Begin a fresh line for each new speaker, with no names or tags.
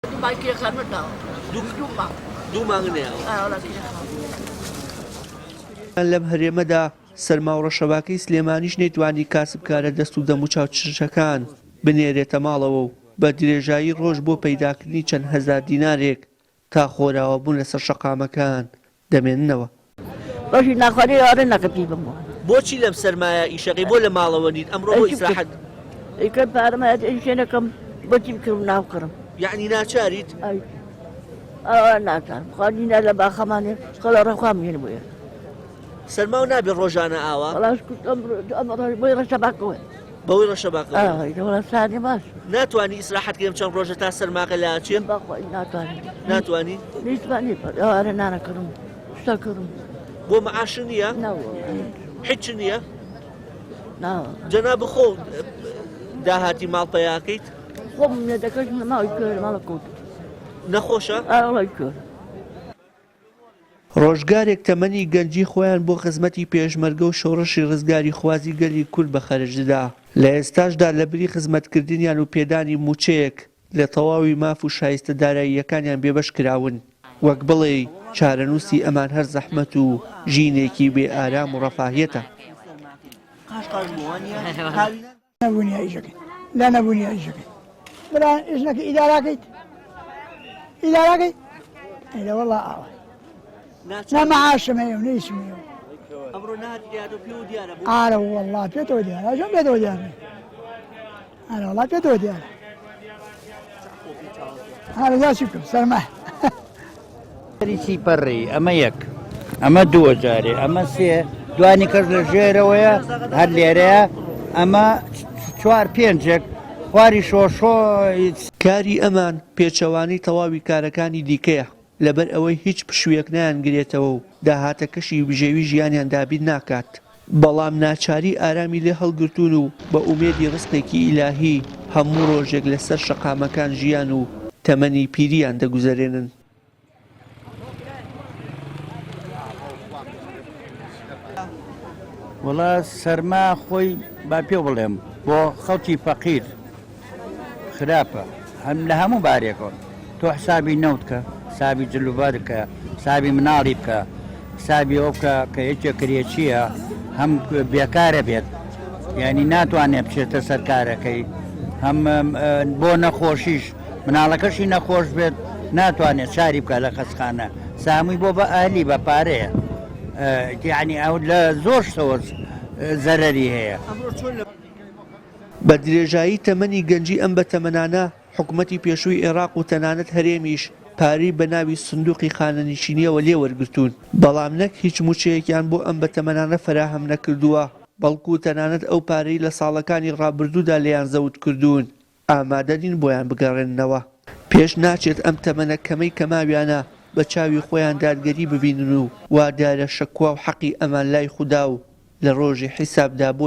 دوو مانگ کرێ خانووت داوە. دوو مانگ.
دوو مانگ نەیاوە.
ئا وەڵا کرێ خانوو.
لەم هەرێمەدا سەرما و ڕەشەباکەی سلێمانیش نەیتوانی کاسبکارە دەست و دەموچاو چرچەکان بنێرێتە ماڵەوە و بە درێژایی ڕۆژ بۆ پەیداکردنی چەند هەزار دینارێک تا خۆراوابوون لەسەر شەقامەکان دەمێننەوە.
بەشی ناخوانی ئێوارە ناکە پێی بم.
بۆچی لەم سەرمایە ئیشەکەی بۆ لە ماڵەوە نیت ئەمڕۆ بۆ ئیسراحەت.
ئیکەم پارەم هەیە ئیشێ نەکەم بۆچی بکڕم ناوکڕم.
یەعنی ناچاریت؟
ئەی ئەوە ناچارم خوا دینار لە باخەمانێ خەڵە ڕەخوام هێن بۆیە.
سەرماو نابێ ڕۆژانە ئاوا؟
وەڵا شکر ئەمڕۆ ئەمڕۆ بۆی ڕەشەباکەوە.
بەوەی ڕەشەباکەوە.
ئا وەڵا سارێ باش.
ناتوانی ئیسراحەت کەی ئەم چەند ڕۆژە تا سەرماکە لاچێ؟
بەخوای ناتوانی.
ناتوانی؟
نیتوانی ئەوارە نانەکڕم شتەکڕم.
بۆ معاش نییە؟
نا وەڵا.
هیچ نییە؟
نا وەڵا.
جەناب خۆ داهاتی ماڵ پەیاکەیت؟
خۆم مێردەکەش لە ماڵی کوێرە ماڵە کەوت.
نەخۆشە؟
ئا وەڵا کوێرە.
ڕۆژگارێک تەمەنی گەنجی خۆیان بۆ خزمەتی پێشمەرگە و شۆڕشی ڕزگاریخوازی گەلی کورد بە خەرج دەدا، لە ئێستاشدا لە بری خزمەتکردنیان و پێدانی مووچەیەک لە تەواوی ماف و شایستە داراییەکانیان بێبەش کراون، وەک بڵێی چارەنووسی ئەمان هەر زەحمەت و ژینێکی بێ ئارام و ڕەفاهیەتە.
نەبوونی ئیشەکەی لە نەبوونی ئیشەکەی برا ئیش نەکەی ئیداراکەیت ئیداراکەی ئەی وەڵا ئاوا نا معاشم هەیە و نەیشم هەیە
ئەمڕۆ نهاتی دیارە پێوە دیارە بۆ
ئارە وەڵا پێتەوە دیارە ئەژەم پێتەوە دیارە ئارە وەڵا پێتەوە دیارە ئارە جا چی بکەم سەرما
سی پەڕی ئەمە یەک ئەمە دووە جارێ ئەمە سێ دوانی کەس لە ژێرەوەیە هەر لێرەیە ئەمە چوار پێنجێک خواری شۆشۆ
کاری ئەمان پێچەوانەی تەواوی کارەکانی دیکەیە، لەبەر ئەوەی هیچ پشوویەک نایانگرێتەوە و داهاتەکەشی بژێوی ژیانیان دابین ناکات، بەڵام ناچاری ئارامی لێ هەڵگرتوون و بە ئومێدی ڕزقێکی ئیلاهی هەموو ڕۆژێک لەسەر شەقامەکان ژیان و تەمەنی پیرییان دەگوزەرێنن.
وەڵا سەرما خۆی با پێ بڵێم بۆ خەڵکی فەقیر خراپە هەم لە هەموو بارێکەوە تۆ حسابی نەوت کە حسابی جلوبەر کە حسابی مناڵی بکە حسابی ئەو بکە کە یەکێک کرێچییە هەم بێکارە بێت یعنی ناتوانێت بچێتە سەر کارەکەی هەم بۆ نەخۆشیش مناڵەکەشی نەخۆش بێت ناتوانێت چاری بکە لە خەسخانە سامی بۆ بە ئالی بە پارەیە یعنی ئەو لە زۆر شتەوە زەرەری هەیە.
بە درێژایی تەمەنی گەنجی ئەم بەتەمەنانە، حکومەتی پێشووی ئێراق و تەنانەت هەرێمیش پارەی بە ناوی سندوقی خانەنشینییەوە لێ وەرگرتوون، بەڵام نەک هیچ مووچەیەکیان بۆ ئەم بەتەمەنانە فەراهەم نەکردووە، بەڵکو تەنانەت ئەو پارەی لە ساڵەکانی ڕابردوودا لێیان زەوت کردوون، ئامادە نین بۆیان بگەڕێننەوە. پێش ناچێت ئەم تەمەنە کەمەی کە ماویانە بە چاوی خۆیان دادگەری ببینن و وا دیارە شەکوا و حەقی ئەمان لای خودا و لە ڕۆژی حیسابدا بۆیان.